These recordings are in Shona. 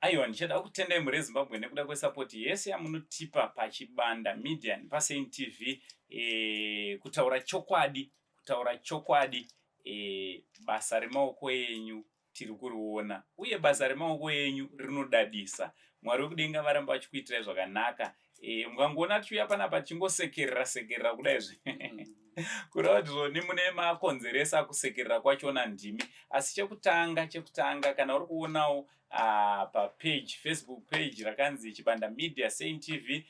Aiwa, ndichada kutendai mhuri yeZimbabwe nekuda kwesapoti yese yamunotipa paChibanda Media nepaSaint TV. Kutaura chokwadi, kutaura chokwadi, basa remaoko enyu tiri kuriona uye basa remaoko enyu rinodadisa. Mwari wekudenga varamba vachikuitirai zvakanaka. Mukangoona tichiuya panapa tichingosekerera sekerera kudaizvi, kureva kuti zvoni mune makonzeresa kusekerera kwachona ndimi. Asi chekutanga, kana uri kuonawo papage, Facebook page rakanzi Chibanda Media Saint TV,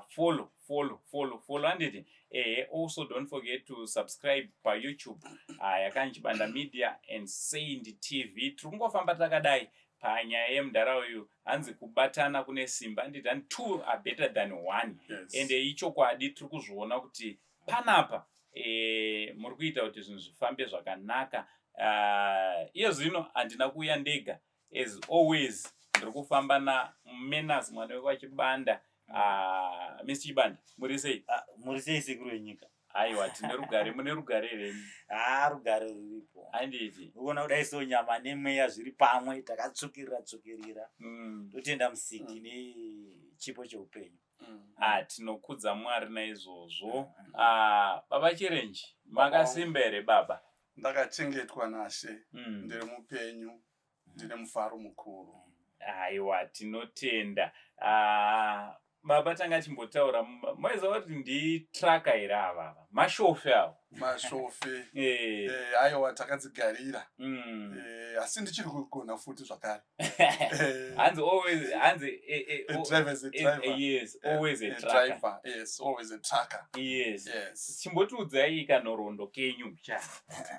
follow, follow, follow, follow, handiti? Ehe. Also, don't forget to subscribe paYouTube yakanzi Chibanda Media and Saint TV. Tiri kungofamba takadai panyaya yemudhara uyu. Hanzi kubatana kune simba, handiti? And two are better than one. Yes. Ende ichokwadi, tiri kuzviona kuti panapa muri kuita kuti zvinhu zvifambe zvakanaka. Iye zvino handina kuuya ndega. As always, ndiri kufamba naMenas, mwana wekwaChibanda. Mr Chibanda, muri sei? Ah, muri sei, sekuru wenyika? Aiwa, tine rugare. Mune rugare here? Ha, rugare ruripo. Handiti? Urikuona kudai so, nyama nemweya zviri pamwe, takatsvukirira tsvukirira. Totenda Musiki nechipo cheupenyu. Ah, tinokudza Mwari naizvozvo. Ah, baba Chirenji, makasimba here, baba? Ndakachengetwa naShe. Ndiri mupenyu, ndine mufaro mukuru. Aiwa, tinotenda. Ah, baba, tanga chimbotaura, maiziva kuti nditrucker here avava, mashofe avo? Mashofe. Aiwa, takadzigarira. Asi ndichiri kugona futi zvakare. Hanzi always, hanzi A driver is a driver. Yes, always a A trucker. Driver, yes, always a trucker. Yes. Yes. Chimbotiudzai kanhoroondo kenyu cha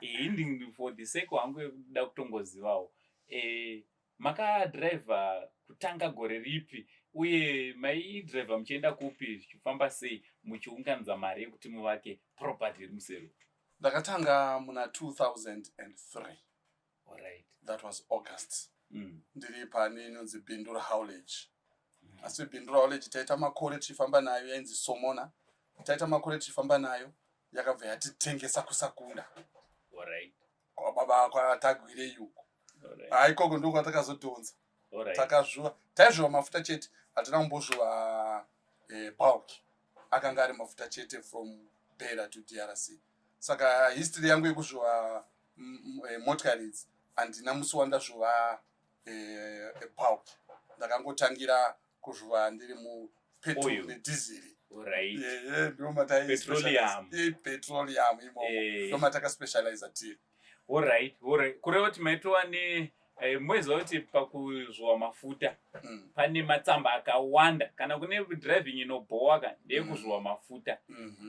ndi for the sake wangu yekuda kutongozivawo. Makadhiraivha kutanga gore ripi, uye maidhiraivha muchienda kupi, zvichifamba sei muchiunganidza mari yekuti muvake property iri musero? Ndakatanga muna 2003. That was August. Ndiri pane inonzi Bindura Haulage. Asi Bindura Haulage taita makore tichifamba nayo, yainzi Somona. Taita makore tichifamba nayo, yakabva yatitengesa kuSakunda kwababa kwaTagwirei uko. Haikoko ndo kwatakazodhonza. Takazvuva, taizvuva mafuta chete, hatina kumbozvuva bulk. Akanga ari mafuta chete from Beira to DRC. Saka history yangu yekuzvuva motikari idzi, handina musi wandazvuva bulk. Ndakangotangira kuzvuva ndiri mupetrol Oil. nedhiziri. Ndo Petroleum. Petroleum imomo. Ndo matakaspecializa tiri. Alright, kureva kuti maitova ne moiziva kuti pakuzvuva mafuta pane matsamba akawanda. Kana kune driving inobhowa ka, ndeyekuzvuva mafuta.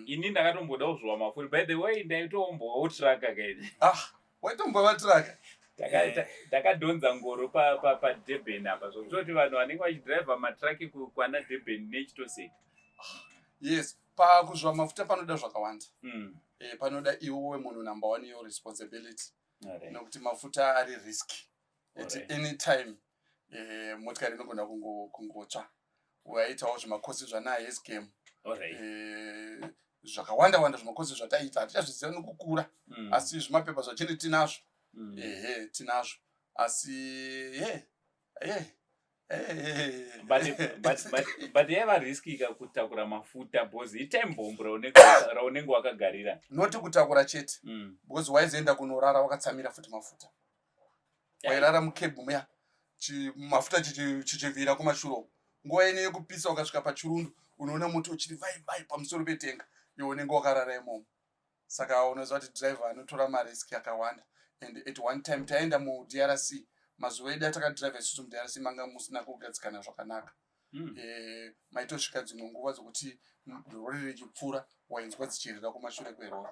Ini ndakatomboda kuzvuva mafuta. By the way, ndaitoombowawo trucker kaini. Ah, waitombova trucker? Ndakadhonza ngoro paDurban apa, zvokutoti vanhu vanenge vachidhiraivha matraki kwana Durban nechitoseka. Yes, pakuzvuva mafuta panoda zvakawanda. Panoda iwewe munhu, number one, your responsibility, nokuti mafuta ari risk at any time. Motikari inogona kungotsva. Waitawo zvimakosi zvana Hazchem, zvakawanda wanda, zvimakosi zvataita hatichazviziva nokukura. Asi zvimapepa zvachine tinazvo. Ehe, tinazvo. Asi ye ye But yaiva risky ka kutakura mafuta, because itime bomb raunenge wakagarira. Noti kutakura chete, because waizoenda kunorara wakatsamira futi mafuta. Wairara mucab muya, mafuta chichivhira kumashure uko. Nguva ine yekupisa, ukasvika pachirundu, unoona moto uchiri vai vai pamusoro petenga, iwe unenge wakarara imomo. Saka unoziva kuti driver anotora mariski akawanda. And at one time taenda muDRC, mazuva edu atakadhiraivha isusu muDRC manga musina kugadzikana zvakanaka. Maitosvika dzimwe nguva dzokuti rori richipfuura, wainzwa dzichirira kumashure kwerori.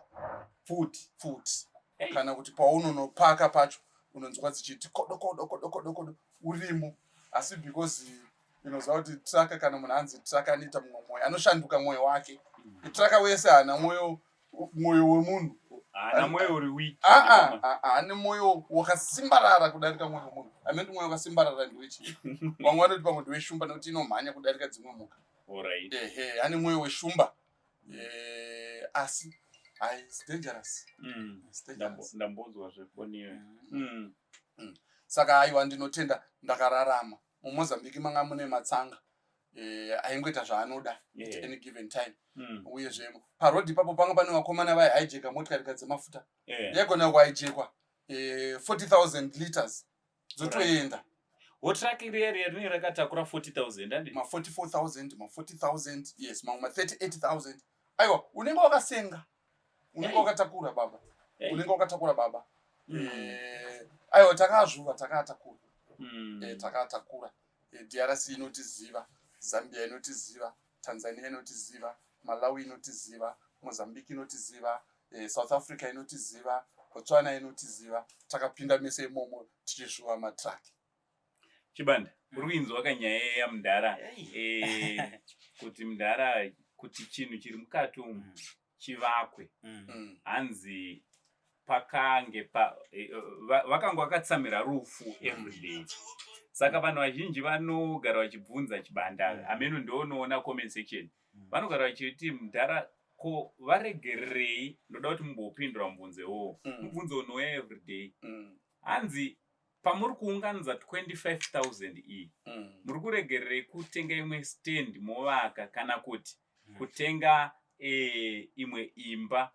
Pfuti? Pfuti. Hey. Kana kuti paunonopaka pacho, unonzwa dzichiti kodo kodo kodo kodo kodo urimo. Asi because inoziva kuti trucker, kana munhu anzi trucker, anoita mumwe mwoyo, anoshanduka mwoyo wake. Trucker wese haana mwoyo, mwoyo wemunhu. Haana mwoyo uri weak. Aa, haane mwoyo wakasimbarara kudarika mwoyo wemunhu. Amene mwoyo wakasimbarara ndewechii? Vamwe vanoti pamwe ndeweshumba, nekuti inomhanya kudarika dzimwe mhuka. Ehe, ane mwoyo weshumba. Asi hai, it's dangerous. It's dangerous. Ndambonzwa zvefoni iyoyo. Saka aiwa, ndinotenda ndakararama. MuMozambique manga mune matsanga aingoita zvaanoda at any given time. Uyezve parodhi ipapo panga pane vakomana vaihijeka motikari dzemafuta. Yaigona kuhijekwa 40,000 liters, dzotoenda. Wo truck riya riya rinenge rakatakura 40,000, andi? Ma 44,000, ma 40,000, yes, mamwe ma 38,000. Aiwa, unenge wakasenga, unenge wakatakura baba. Unenge wakatakura baba. Aiwa, takazvuva, takaatakura. Takaatakura. DRC inotiziva, Zambia inotiziva, Tanzania inotiziva, Malawi inotiziva, Mozambique inotiziva, South Africa inotiziva, Botswana inotiziva. Takapinda mese imomo tichizvuva matruck. Chibanda, uri kuinzwa kanyaya yamudhara, kuti mudhara, kuti chinhu chiri mukati umu chivakwe, hanzi pakange vakanga vakatsamira rufu everyday. Saka vanhu vazhinji vanogara vachibvunza Chibanda, hameno ndoonoona comment section, vanogara vachiti, "Mudhara, ko varegererei?" Ndoda kuti mumbopindura mubvunzo iwowo. Mubvunzo unouya everyday. Hanzi pamuri kuunganidza 25,000 iyi, muri kuregererei kutenga imwe stand movaka, kana kuti kutenga imwe imba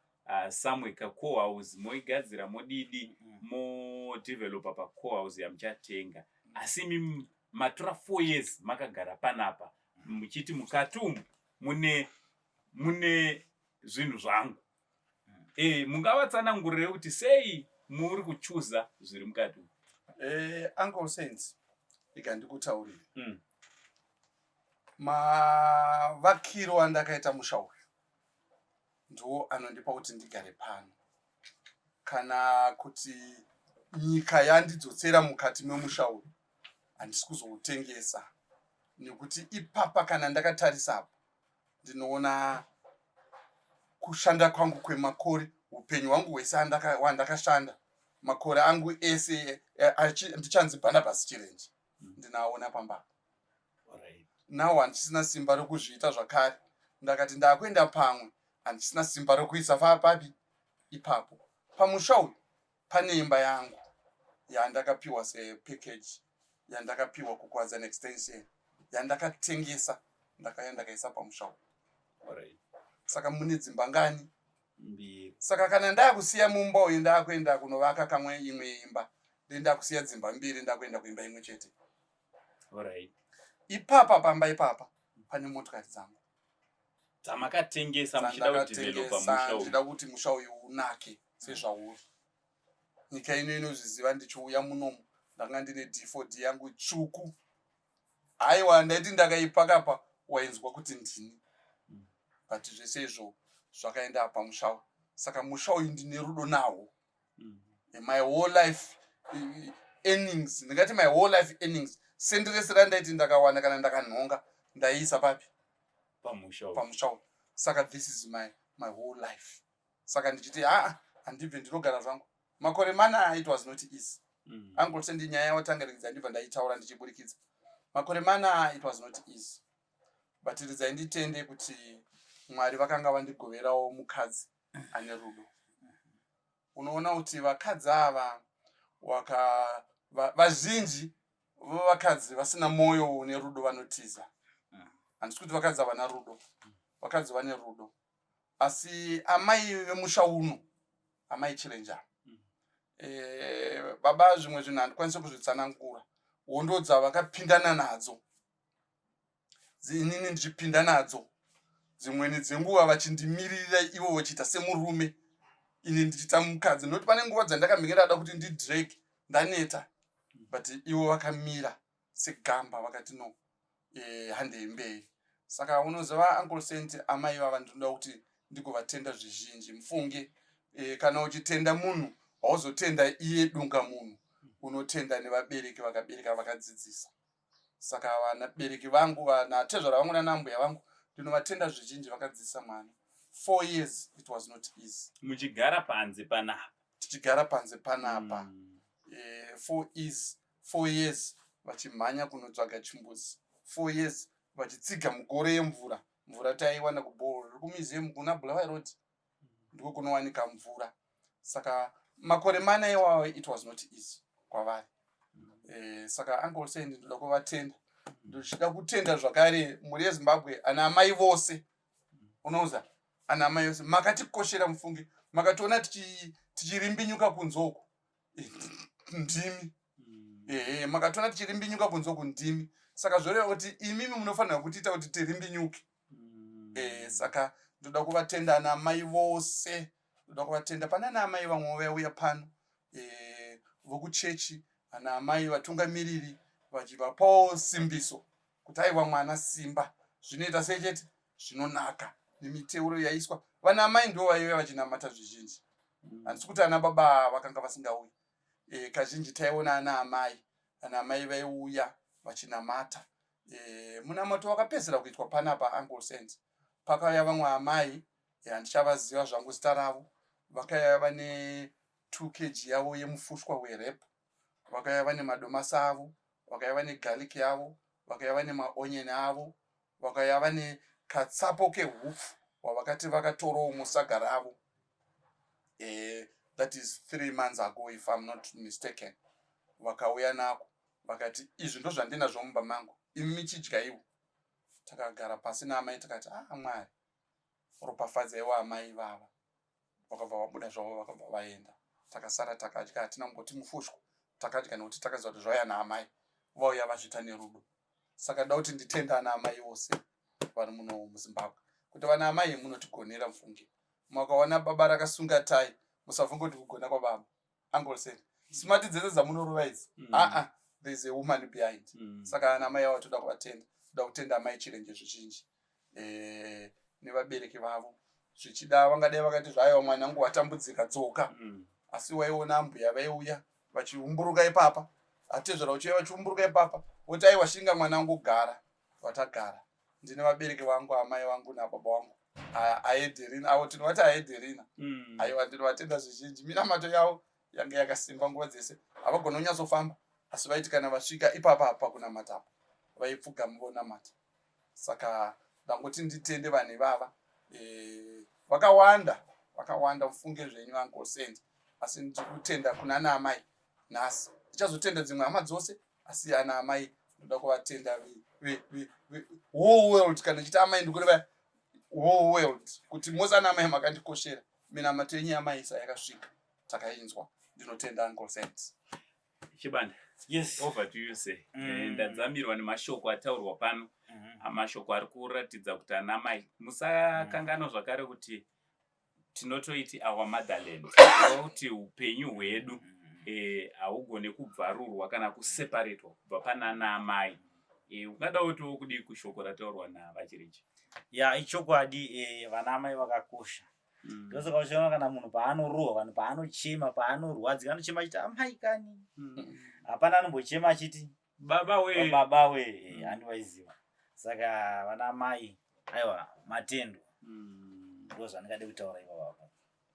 somewhere, kacohouse, moigadzira, modidi, modevelopa pacohouse yamuchatenga? Asi imi matora 4 years makagara panapa muchiti mukati umu mune zvinhu zvangu. Mungavatsanangurire kuti sei muri kuchuza zviri mukati umu? Uncle Saints, ikandikutaurira mavakiro andakaita musha uyu ndo anondipa kuti ndigare pano, kana kuti nyika yandidzotsera mukati memusha uyu, handisi kuzoutengesa, nekuti ipapa kana ndakatarisapo ndinoona kushanda kwangu kwemakore, upenyu hwangu hwese hwandakashanda, makore angu ese ndichanzi Barnabas Chirenje, ndinaona pamba. Now handisina simba rokuzviita zvakare. Ndakati ndakuenda pamwe, handisina simba rokuisa papi ipapo. Pamusha uyu pane imba yangu yandakapiwa sepackage, yandakapiwa kuKwadzana Extension, yandakatengesa, ndakauya ndakaisa pamusha uyu. Saka mune dzimba ngani? Mbiri. Saka kana ndakusiya mumba uyu, ndakuenda kunovaka kamwe imwe imba, ndendakusiya dzimba mbiri, ndakuenda kuimba imwe chete. Ipapa pamba ipapa pane motokari dzangu dzamakatengesa muchida kudevelopa dzandakatengesa musha uyu. Ndichida kuti musha uyu unake sezvauri. Nyika ino inozviziva. Ndichiuya munomu ndanga ndine D4D yangu tsvuku. Haiwa, ndaiti ndakaipakapa wainzwa kuti ndini. But zvese izvo zvakaenda pamusha uyu. Saka musha uyu ndine rudo nawo. My whole life earnings, ndingati my whole life earnings, sendi rese randaiti ndakawana kana ndakanhonga, ndaiisa papi? Pamusha uyu. Pamusha uyu. Saka this is my whole life. Saka ndichiti haa, handibve, ndinogara zvangu makore 4. It was not easy. Uncle, nyaya yawatangaridza, ndibva ndaitaura ndichiburikidza makore 4. It was not easy, but ridzai nditende kuti Mwari vakanga vandigoverawo mukadzi ane rudo. Unoona kuti vakadzi ava vazhinji vavakadzi vasina mwoyo une rudo vanotiza. Handisi kuti vakadzi havana rudo, vakadzi vane rudo, asi amai vemusha uno, amai Chirenje, baba, zvimwe zvinhu handikwanisi kuzvitsanangura. Hondo dzavakapindana nadzo, inini ndichipinda nadzo dzimweni dzenguva, vachindimirira ivo vachiita semurume, ini ndichiita mukadzi, nokuti pane nguva dzandakamhenge ndada kuti ndidrag, ndaneta, but ivo vakamira segamba, vakati, "No, handei mberi." Saka unoziva, Uncle Saint, amai vava ndinoda kuti ndigovatenda zvizhinji. Mufunge, kana uchitenda munhu, hauzotenda iye dunga munhu, unotenda nevabereki vakabereka, vakadzidzisa. Saka vanabereki vangu, vanatezvara vangu nanambuya vangu, ndinovatenda zvizhinji, vakadzidzisa mwana. 4 years, it was not easy. Muchigara panze panapa. Tichigara panze panapa. 4 years vachimhanya kunotsvaga chimbuzi, 4 years vachitsiga mugore yemvura. Mvura taiwana kubhoro riri kumuseum kuna Bulawayo Road, ndiko kunowanika mvura. Saka makore 4 iwayo, it was not easy kwavari. Saka Uncle Saint ndoda kuvatenda. Ndochida kutenda zvakare mhuri yeZimbabwe, ana amai vose, unoza ana amai vose makatikoshera mufunge, makationa tichirimbinyuka kunze uku, ndimi. Ehe, makationa tichirimbinyuka kunze uku, ndimi. Saka zvoreva kuti imimi munofanira kutiita kuti tirimbinyuke. Saka ndoda kuvatenda ana amai vose, ndoda kuvatenda. Pane ana amai vamwe vaiuya pano, vokuchechi, ana amai vatungamiriri, vachivapawo simbiso kuti aiwa, mwana simba, zvinoita sechete, zvinonaka nemiteuro yaiswa. Vana amai ndo vaive vachinamata zvizhinji. Handisi kuti ana baba vakanga vasingauyi. Kazhinji taiona ana amai, ana amai vaiuya vachinamata. Munamato wakapedzisira kuitwa panapa, Uncle Saint, pakauya vamwe amai, handichavaziva zvangu zita ravo, vakauya vane 2 kg yavo yemufushwa werape, vakauya vane madomasi avo, vakauya vane garlic yavo, vakauya vane maonyeni avo, vakauya vane katsapo kehupfu hwavakati vakatorawo musaga ravo. That is 3 months ago, if I'm not mistaken. Vakauya nako vakati, "Izvi ndo zvandinazvo mumba mangu, imi michidyaiwo." Takagara pasi naamai takati, "Ah, Mwari ropafadzaiwo amai vava." Vakabva vabuda zvavo, vakabva vaenda. Takasara takadya, hatina kumboti mufushwa, takadya nekuti takaziva kuti zvauya naamai, vauya vazviita nerudo. Saka ndoda kuti nditenda ana amai vose vari muno muZimbabwe kuti vana amai munotigonera mufunge. Makaona baba rakasunga tai, musafunge kuti kugona kwababa. Uncle Saint, smart dzese dzamunorova idzi, aa, there is a woman behind. Saka ana amai ava toda kuvatenda. Toda kutenda amai Chirenje zvizhinji, nevabereki vavo. Zvichida vangadai vakati zvaiwa, "Mwana wangu watambudzika, dzoka." Asi waiona ambuya vaiuya vachiumburuka ipapa, atezvara uchiuya vachiumburuka ipapa, voti, "Aiwa, shinga mwana wangu, gara." Watagara ndine vabereki vangu, amai vangu nababa vangu, aedherina avo tinovati aedherina. Aiwa, ndinovatenda zvizhinji. Minamato yavo yange yakasimba nguva dzese. Havagoni kunyatsofamba, asi vaiti kana vasvika ipapa apa kunamata apa, vaipfugama vonamata. Saka ndangoti nditende vanhu ivava. Vakawanda, vakawanda mufunge zvenyu, Uncle Saint, asi ndiri kutenda kuna ana amai nhasi. Ndichazotenda dzimwe hama dzose, asi ana amai ndoda kuvatenda whole world. Kana ndichiti amai, ndikureva whole world, kuti mose ana amai makandikoshera. Minamato yenyu yamaisa yakasvika, takainzwa. Ndinotenda, Uncle Saint. Chibanda. Yes. Over to you, sir. Ndadzamirwa nemashoko ataurwa pano, mashoko ari kuratidza kuti ana mai musakanganwa zvakare kuti tinotoiti our motherland, kuti upenyu hwedu haugone kubvarurwa kana kuseparatwa kubva pana amai. Ungada kutiwo kudii kushoko rataurwa navaChirenje? Ya, ichokwadi, vana amai vakakosha. Ndosaka uchiona kana munhu paanorohwa, vanhu paanochema, paanorwadzika, anochema achiti, "Amai kani." Hapana anombochema achiti, "Baba we." "Baba we." Handivaiziva. Saka vana mai, aiwa, matendo. Ndo zvandingade kutaura ivavako.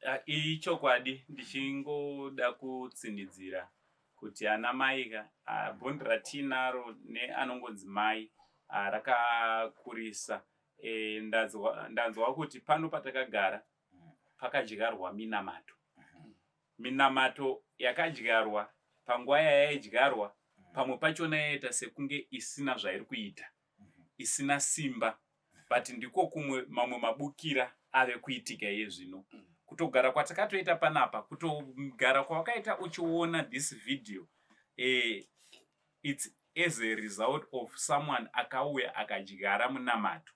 Ah, ichokwadi, ndichingoda kutsinidzira kuti ana mai ka, bond ratinaro neanongonzi mai, rakakurisa. Ndanzwa kuti pano patakagara pakadyarwa minamato. Minamato yakadyarwa panguva yayaidyarwa, pamwe pachona yaita sekunge isina zvairi kuita, isina simba, but ndiko kumwe mamwe mabukira ave kuitika iye zvino. Kutogara kwatakatoita panapa, kutogara kwawakaita uchiona this video, it's as a result of someone akauya akadyara munamato.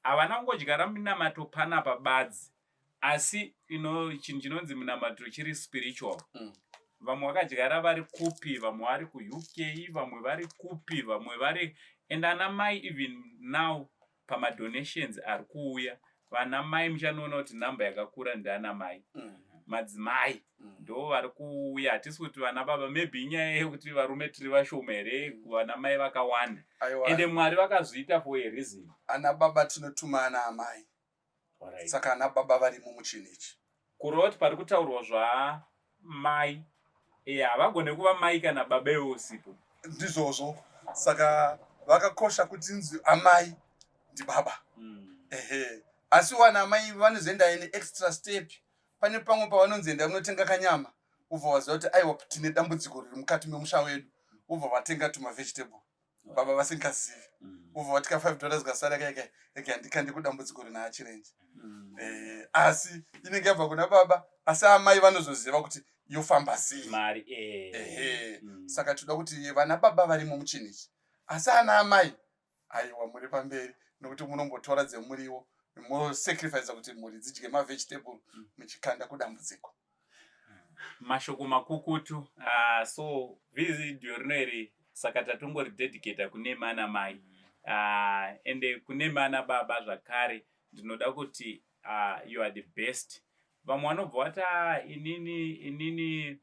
Havana kungodyara minamato panapa badzi, asi ino chinhu chinonzi munamato chiri spiritual. Vamwe vakadyara vari kupi, vamwe vari kuUK, vamwe vari kupi, vamwe vari, and ana mai even now pamadonations ari kuuya, vana mai muchanoona kuti namba yakakura ndeana mai. Madzimai ndo vari kuuya. Hatisi kuti vana baba, maybe inyaya yekuti varume tiri vashoma here, vana mai vakawanda. Aiwa. Ende Mwari vakazviita for a reason. Ana baba tinotuma ana amai. Saka ana baba varimo muchinhu ichi. Kureva kuti pari kutaurwa zvamai, havagone kuva mai kana baba iwe usipo. Ndizvozvo. Saka vakakosha kuti nzi amai ndibaba. Ehe, asi wana amai vanozoenda ine extra step. Pane pamwe pavanonzi, "Enda munotenga kanyama," ubva waziva kuti aiwa, tine dambudziko riri mukati memusha wedu. Vobva vatenga tumavegetable baba vasingazivi. Vobva vatika $5 kasara kaikai eke handikandi kudambudziko rina achirenje. Asi inenge yabva kuna baba, asi amai vanozoziva kuti yofamba sei mari. Ehe. Saka toda kuti vana baba varimo muchinhu ichi, asi ana amai, aiwa, muri pamberi nokuti munombotora dzemuriwo mosacrifice kuti mhuri dzidye mavegetable muchikanda kudambudziko. Mashoko makukutu. So vhidhiyo rino iri saka tatongoridedicata kune mana mai ende kune mana baba zvakare. Ndinoda kuti you are the best. Vamwe vanobva vati, "Ah, inini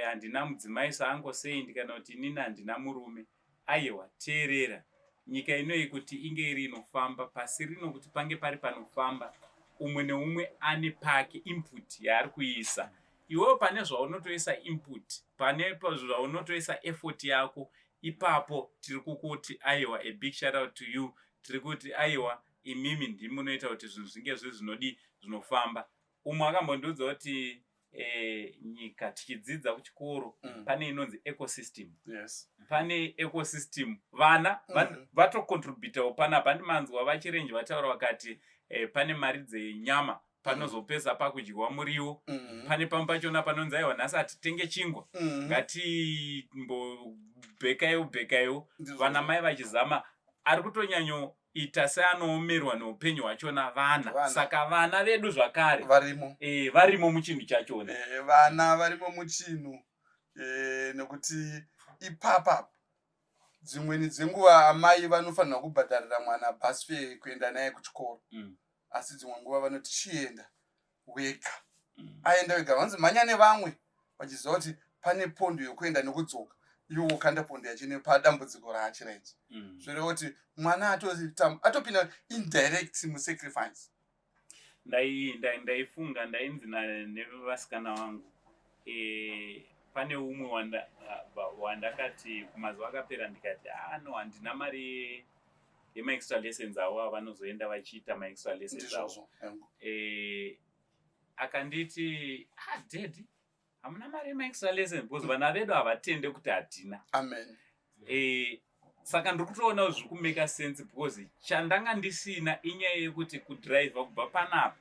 handina mudzimai saangosei," ndikana kuti, "Inini handina murume." Aiwa, teerera, nyika inoyi kuti inge iri inofamba, pasi rino kuti pange pari panofamba, umwe neumwe ane pake input yaari kuisa. Iwewo pane zvaunotoisa input, pane zvaunotoisa effort yako ipapo. Tiri kukuti aiwa, a big shout out to you. Tiri kuti aiwa, imimi ndimunoita kuti zvinhu zvinge zviri zvinodi zvinofamba. Umwe akambondiudza kuti nyika tichidzidza kuchikoro pane inonzi ecosystem. Pane ecosystem, vana vatocontributawo panapa. Handimanzwa vachirenje vataura vakati pane mari dzenyama, panozopesa pakudyiwa muriwo. Pane pamwe pachona panonzi, "Aiwa, nhasi hatitenge chingwa, ngatimbobhekaiwo bhekaiwo." Vana mai vachizama, ari kutonyanyoita seanoomerwa neupenyu hwachona vana. Vana. Saka vana vedu zvakare varimo. Varimo muchinhu chachona. Vana varimo muchinhu, nekuti ipapa dzimweni dzenguva amai vanofanira kubhadharira mwana bus fare kuenda naye kuchikoro, asi dzimwe nguva vanoti, "Chienda wega." Aenda wega, vanzi, "Mhanya nevamwe," vachiziva kuti pane pondo yokuenda nekudzoka, iwo wokanda pondo yacho nepadambudziko raachirenje. Zvoreva kuti mwana atopinda indirect musacrifice. Ndaifunga ndainzi nevasikana vangu, pane umwe wandakati kumazuva akapera, ndikati, "Ah, no, handina mari yemaextra lessons avo avanozoenda vachiita maextra lessons avo." Ndizvozvo. Akanditi, "Ah, daddy, hamuna mari yemaextra lessons?" Because vana vedu havatende kuti hatina. Amen. Saka ndiri kutoona zviri kumake sense, because chandanga ndisina inyaya yekuti kudhiraivha kubva panapa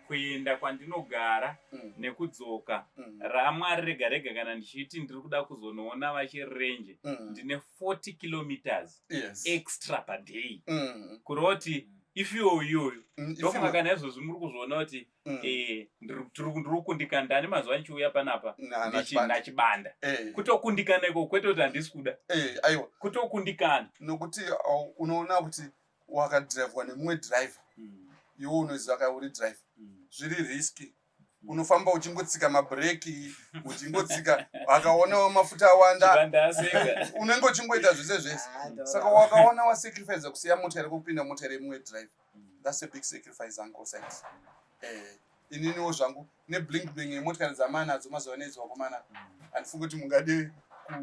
kuenda kwandinogara nekudzoka ramwari rega rega, kana ndichiti ndiri kuda kuzonoona vachirenje, ndine 40 kilometers extra per day, kureva kuti ifuel iyoyo. Ndofunga kana izvozvi muri kuzviona kuti ndiri kukundikana. Ndani mazuva ndichiuya panapa nachibanda, kutokundikana iko, kwete kuti handisi kuda. Aiwa. Kutokundikana. Nokuti unoona kuti wakadhiraivhwa nemumwe dhiraivha, iwe unoziva ka uri dhiraivha, zviri risky. Unofamba uchingotsika mabhureki, uchingotsika, akaonawo mafuta awanda. Chibanda aseka. Unenge uchingoita zvese zvese. Saka wakaona wasacrifice kusiya mota iri kupinda mota remumwe driver, that's a big sacrifice, Uncle Saints. Ininiwo zvangu nebling bling yemotikari dzamanadzo mazuva anedzi, vakomana, handifungi kuti mungade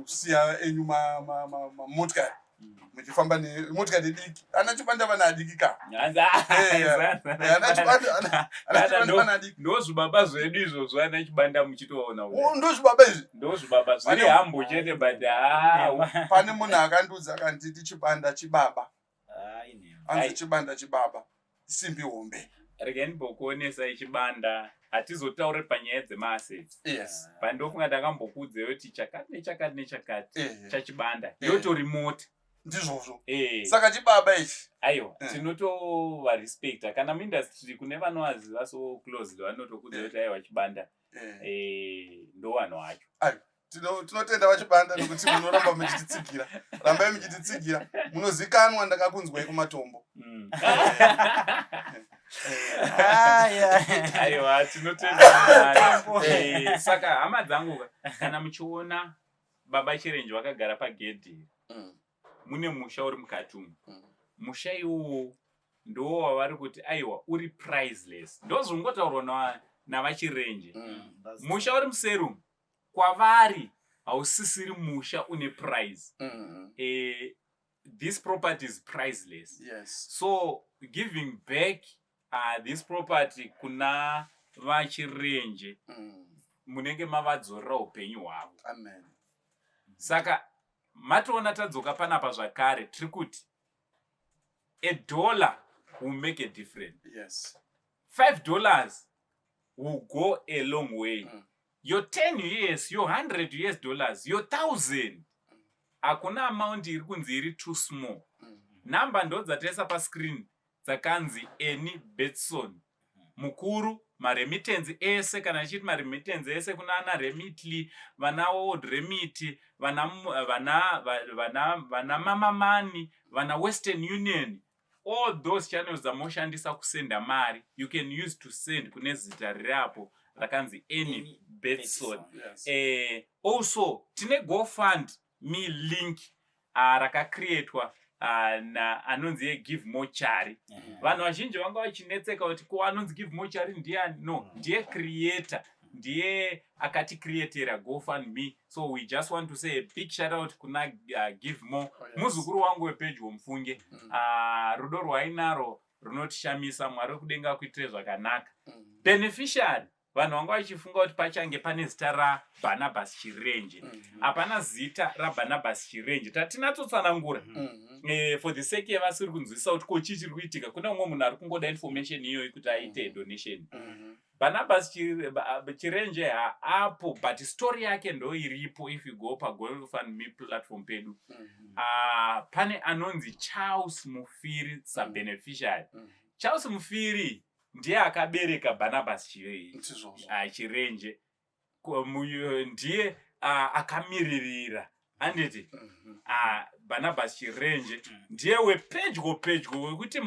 kusiya enyu mamotikari muchifamba nemotikari diki. Ana Chibanda vana adiki ka. Ana Chibanda vana adiki. Ndozvibaba zvedu izvozvo, ana Chibanda muchitoona kudai. Oh, ndozvibaba izvi. Ndozvibaba zviri hambo chete, but haa. Pane munhu akandiudza akanditi Chibanda chibaba. Anzi Chibanda chibaba, simbi hombe. Regai ndimbokuonesai Chibanda. Hatizotaure panyaya dzemaassets. Pandofunga ndakambokuudzai kuti chakati nechakati nechakati chaChibanda yotori mota. Ndizvozvo. Saka chibaba ichi. Aiwa, tinotovarespecta kana muindustry. Kune vanovaziva so closely vanotokudza kuti aiwa, Chibanda ndo vanhu vacho. Aiwa, tinotenda vaChibanda nekuti munoramba muchititsigira. Rambai muchititsigira, munozikanwa. Ndakakunzwai kumatombo. Aiwa, tinotenda. Saka hama dzangu, kana muchiona baba Chirenje vakagara pagedhi, mune musha uri mukati umu. Musha iwowo ndo wavari kuti aiwa, uri priceless. Ndo zvingotaurwa navachirenje. Musha uri muserumu kwavari hausisiri musha une price. This property is priceless. So giving back this property kuna vachirenje, munenge mavadzorera upenyu hwavo. Amen. Saka Matoona tadzoka panapa zvakare, tiri kuti a dollar will make a difference. $5 will go a long way. Your 10 US, your 100 US dollars, your 1000, hakuna amount iri kunzi iri too small. Nhamba ndo dzataisa pascreen dzakanzi Annie Betson Mukuru. Maremittance ese, kana ichiti maremittance ese kuna ana Remitly, vana World Remit, vana Mama Money, vana Western Union, all those channels dzamoshandisa kusenda mari, you can use to send kune zita riri apo rakanzi Annie Betson. Also tine GoFund Me link rakacreatwa na anonzi yeGive More Chari. Vanhu vazhinji vanga vachinetseka kuti ko anonzi Give More Chari ndiani? No, ndiye creator, ndiye akaticreatera GoFund Me. So we just want to say a big shout out kuna Give More. Muzukuru wangu wepedyo, mufunge. Rudo rwainaro runotishamisa. Mwari wekudenga akuitire zvakanaka. Beneficiary, vanhu vanga vachifunga kuti pachange pane zita raBarnabas Chirenje. Hapana zita raBarnabas Chirenje, tatinatsotsanangura. For the sake yevasiri kunzwisisa kuti ko chii chiri kuitika, kune umwe munhu ari kungoda information iyoyi kuti aite donation. Barnabas Chirenje haapo, but story yake ndo iripo. If you go paGoFundMe platform pedu, pane anonzi Charles Mufiri sabeneficiary. Charles Mufiri ndiye akabereka Barnabas Ndizvozvo. Chirenje. Ndiye akamiririra, handiti? Mhm. Barnabas Chirenje ndiye wepedyo pedyo wekuti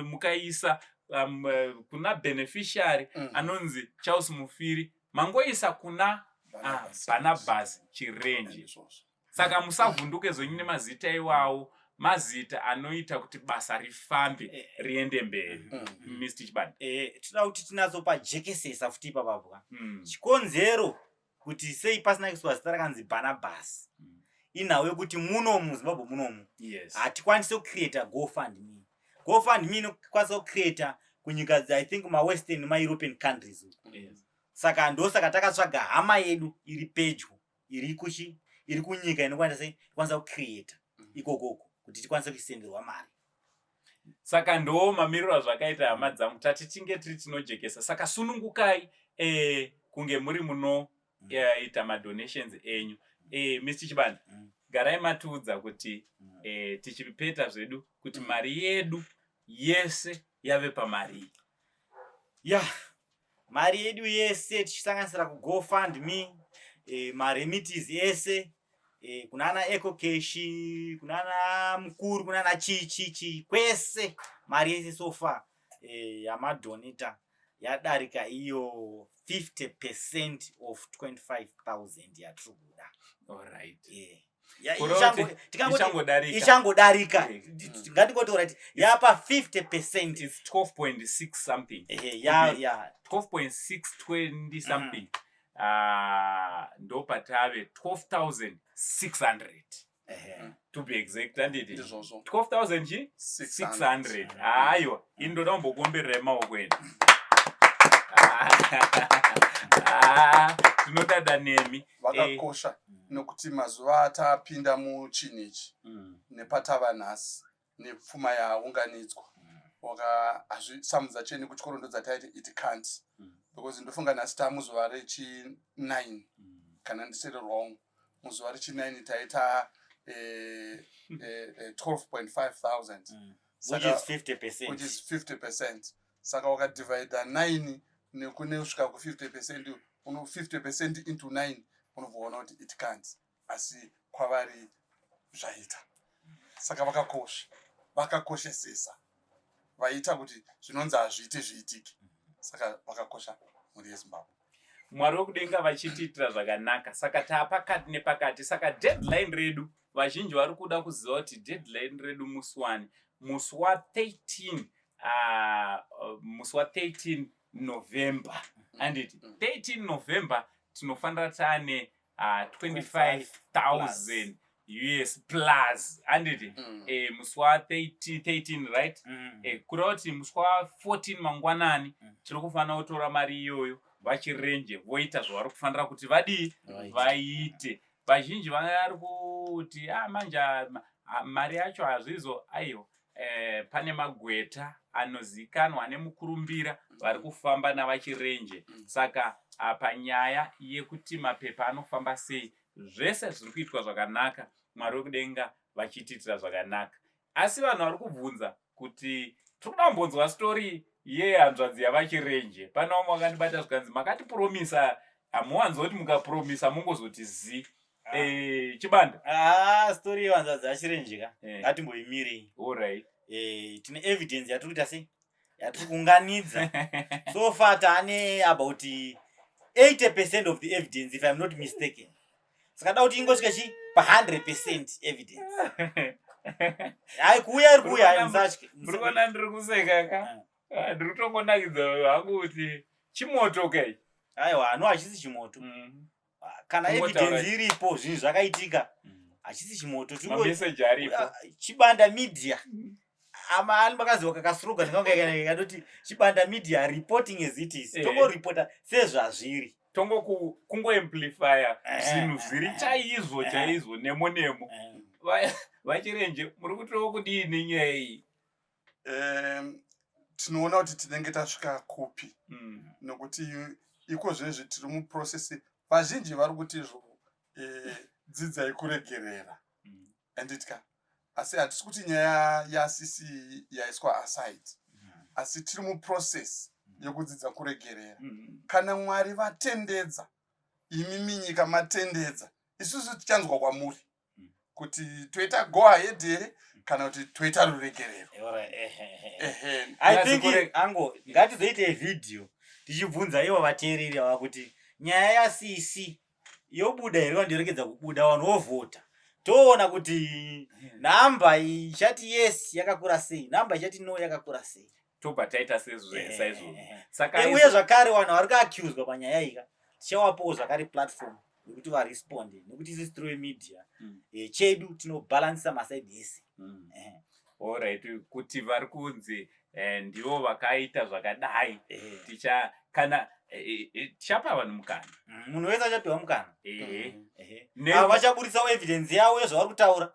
mukaisa kuna beneficiary anonzi Charles Mufiri, mangoisa kuna Barnabas. Barnabas Chirenje. Ndizvozvo. Saka musavhunduke zvenyu nemazita iwawo, mazita anoita kuti basa rifambe, riende mberi. Mr Chibanda. Toda kuti tinatsopajekesesa futi ipapapwa chikonzero kuti sei pasina kuiswa zita rakanzi Barnabas. Inhau yekuti munomu muZimbabwe munomu hatikwanisi kucreata GoFundMe. GoFundMe inokwanisa kucreata kunyika I think mawestern nemaEuropean countries uku. Saka ndosaka takatsvaga hama yedu iri pedyo, iri kuchi iri kunyika inokwanisa sei, ikwanisa kucreata ikokoko kuti tikwanise kuisenderwa mari. Saka ndo mamiriro azvakaita, hama dzangu. Tati tinge tiri tinojekesa. Saka sunungukai kunge muri munoita madonations enyu. Mr Chibanda, garai matiudza kuti tichipeta zvedu kuti mari yedu yese yave pamari. Ya, mari yedu yese, tichisanganisira kuGoFundMe, maremittance ese, kunana EcoCash, kunana Mukuru, kunana chichichi kwese, mari yese so far yamadonata yadarika iyo 50% of 25,000 yatiri kuda. Kureva kuti ichangodarika. Ichangodarika. Ngatingotaura kuti yapa 50%. It's 12.6 something. Ehe, ya. 12.620 something. Ndo patave 12,600 to be exact, handiti? Ndizvozvo. 12,000 chi? 600. 600. Aiwa, ini ndoda kumbokuombererai maoko edu. Ah, tinodada nemi. Vakakosha nokuti mazuva atapinda muchinhu ichi nepatava nhasi nepfuma yaunganidzwa, waka hazvisamudza cheni kuchikoro ndo dzataiti it can't because ndofunga nhasi taamuzuva rechi9, kana ndisiri wrong, muzuva rechi9 taita 12.5 thousand. Which is 50%. Which is 50%. Saka wakadivhaidha 9 nekune kusvika ku50%, uno 50% into 9, unobvaona kuti it can't, asi kwavari zvaita. Saka vakakosha, vakakoshesesa, vaita kuti zvinonzi hazviiti zviitike. Saka vakakosha, mhuri yeZimbabwe. Mwari wekudenga vachitiitira zvakanaka. Saka taapakati nepakati. Saka deadline redu, vazhinji vari kuda kuziva kuti deadline redu musi wani? Musi wa13, musi wa13 November, anditi? 13 November tinofanira taane 25,000 US plus, anditi? Mm. Musi wa13, 13, right? Mm. Kureva kuti musi wa14 mangwanani tiri kufanira kutora mari iyoyo, vaChirenje voita zvavari kufanira kuti vadii? Right. Vaite. Vazhinji vari kuti ah, manje ah, mari yacho hazvizo aiwa. Eh, pane magweta anozikanwa ane mukurumbira vari kufamba navachirenje saka apa nyaya yekuti mapepa anofamba sei zvese zviri kuitwa zvakanaka mwari wekudenga vachitiitira zvakanaka asi vanhu vari kubvunza kuti tiri kuda kumbonzwa story yehanzvadzi yavachirenje pane vamwe vakandibata zvikanzi makatipromisa hamuwanzoti mukapromisa mungozoti zi ah. eh, chibanda ah, story yehanzvadzi yachirenje ka eh. ngatimboimirei alright eh, tine evidence yatiri kuita sei yatiri kuunganidza so far taane about 80 percent of the evidence if i'm not mistaken saka da kuti ingosvika chi pa 100 percent evidence hayi kuuya iri kuuya hayi musatye muri kuona ndiri kuseka ka ah. Ah, ndiri kutongonakidza hangu kuti chimoto kai aiwa no hachisi chimoto mm. Ah, kana evidence iripo zvinhu zvakaitika mm. hachisi chimoto mameseji aripo ah, chibanda media mm. amani makaziwa kakaslogan kangu kanoti chibanda media reporting as it is eh. tongoripota sezvazviri tongo kungoamplifya eh, zvinhu zviri eh, chaizvo chaizvo nemo nemo vachirenje muri kutiwo kudii nenyaya iyi tinoona kuti tinenge tasvika kupi mm. nokuti iko zvezvi tiri muprocess vazhinji vari kuti izvo eh, dzidzai kuregerera mm. anditya asi hatisi kuti nyaya yasisi yaiswa aside mm. asi tiri muprocess yekudzidza kuregerera mm. kana mwari vatendedza imi minyika matendedza isusu tichanzwa kwamuri kuti toita go ahead here kana kuti toita ruregerero i think ango ngatizoite vhidhiyo tichibvunza ivo vateereri ava kuti nyaya yasisi yobuda here kana yoregedza kubuda vanhu vovhota toona kuti nhamba ichati yes yakakura sei nhamba ichati no yakakura sei tobva taita saizvozvo saka eh, uye zvakare vanhu vari kuaccuswa panyaya ika tichawapowo zvakare platform yekuti varesponde nekuti isi tiri media mm. eh, chedu tinobhalansisa masaidi ese mm. eh. Alright, kuti vari kunzi eh, ndivo vakaita zvakadai eh. ticha kana eh, eh, tichapa vanhu mukana mm, munhu wese achapiwa mukana avo vachaburitsawo evidence yavo yezvavari kutaura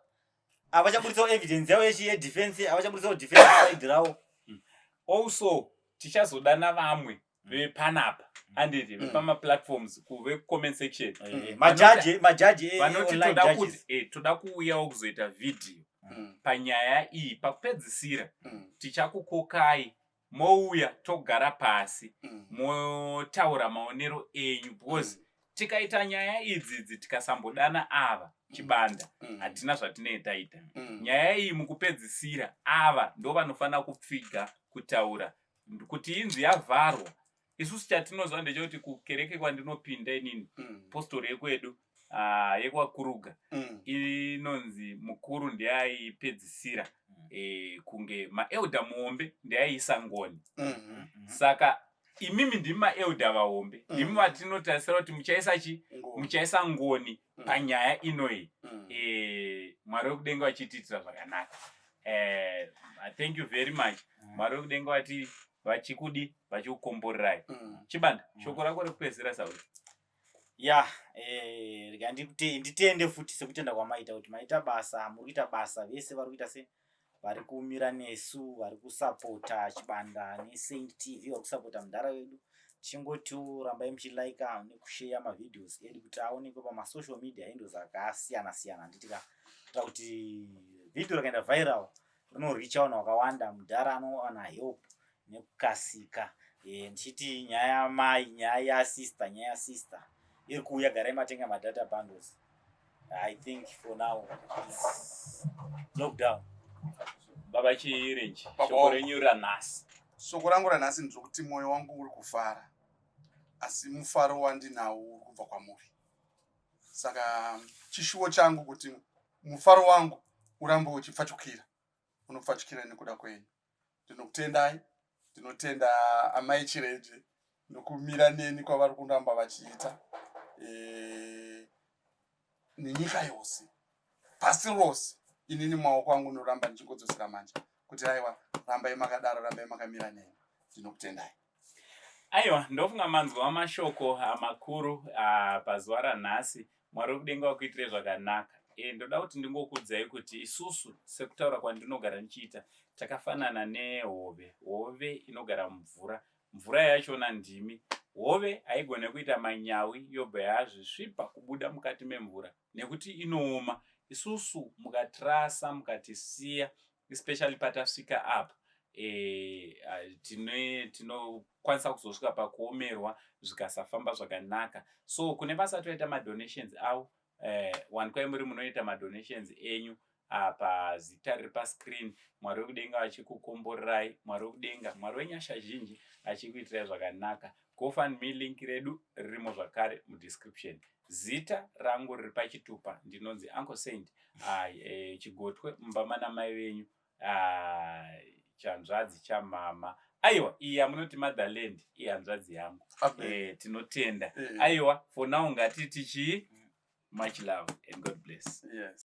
avo vachaburitsawo evidence yavo yedefense avo vachaburitsawo defense side ravo mm. also tichazodana vamwe vepanapa anditi mm. vepamaplatforms kuvecomment section mm. majaji majaji vanoti toda kuti eh, toda kuuyawo kuzoita vhidhiyo mm. panyaya iyi pakupedzisira tichakukokai mouya togara pasi motaura maonero enyu because tikaita nyaya idzidzi tikasambodana ava chibanda hatina zvatinee taita nyaya iyi mukupedzisira ava ndo vanofanira kupfiga kutaura kuti inzi yavharwa isusu chatinoziva ndechekuti kukereke kwandinopinda inini mm. postori yekwedu uh, yekwakuruga mm. inonzi mukuru ndiaipedzisira mm. e, kunge maelda muhombe ndiaiisa ngoni mm -hmm. saka imimi ndimi maelda vahombe mm. ndimi vatinotarisira kuti muchaisa chi muchaisa ngoni mm. panyaya inoyi mm. e, mwari wekudenga vachitiitira zvakanaka eh, thank you very much mm. mwari wekudenga vati vachikudi vachikukomborerai mm. chibanda mm. shoko rako rekupedzisira sauri ya eh, rega nditende futi sekutenda kwamaita kuti maita basa muri kuita basa vese vari kuita se vari kumira nesu vari kusapota chibanda nesaint tv vari kusapota mudhara wedu tichingotiwo rambai muchilaika nekusheya mavideos edu kuti aonekwe pamasocial media handles akasiyana siyana handitika kuitira kuti vhidhiyo rakaenda viral rinoricha vanhu vakawanda mudhara anowana help nekukasika eh, ndichiti nyaya yamai nyaya yasister nyaya yasister iri kuuya garai matenga madata bundles i think for now is lockdown baba chirenji shoko renyu ranhasi shoko rangu ranhasi ndinokuti mwoyo wangu uri kufara asi mufaro wandinawo uri kubva kwamuri saka chishuwo changu kuti mufaro wangu urambe uchipfachukira unopfachukira nekuda kwenyu ndinokutendai ndinotenda amai chirenje nokumira neni kwavari kuramba vachiita e, nenyika yose pasi rose inini maoko angu ndoramba ndichingodzosera manje kuti aiwa rambai makadaro rambai makamira neni ndinokutendai aiwa ndofunga manzwa mashoko makuru pazuva ranhasi. Mwari wekudenga wakuitire zvakanaka. Ndoda kuti ndingokuudzai kuti isusu, sekutaura kwandinogara ndichiita, takafanana nehove. Hove inogara mumvura, mvura yachona ndimi. Hove haigone kuita manyawi yobva yazvisvipa kubuda mukati memvura nekuti inooma. Isusu mukatirasa, mukatisiya, especially patasvika apa, tinokwanisa kuzosvika pakuomerwa zvikasafamba zvakanaka. So kune vasati vaita madonations avo, wanikwai muri munoita madonations enyu pazita riri pascreen. Mwari wekudenga achikukomborerai, Mwari wekudenga, Mwari wenyasha zhinji achikuitirai zvakanaka. GoFundMe link redu ririmo zvakare mudescription. Zita rangu riri pachitupa, ndinonzi Uncle Saint Chigotwe, mumba mana mai venyu, chanzvadzi chamama. Aiwa, iyi yamunoti motherland ihanzvadzi yangu. Tinotenda. Aiwa, for now ngatiti chii, much love and God bless. Yes.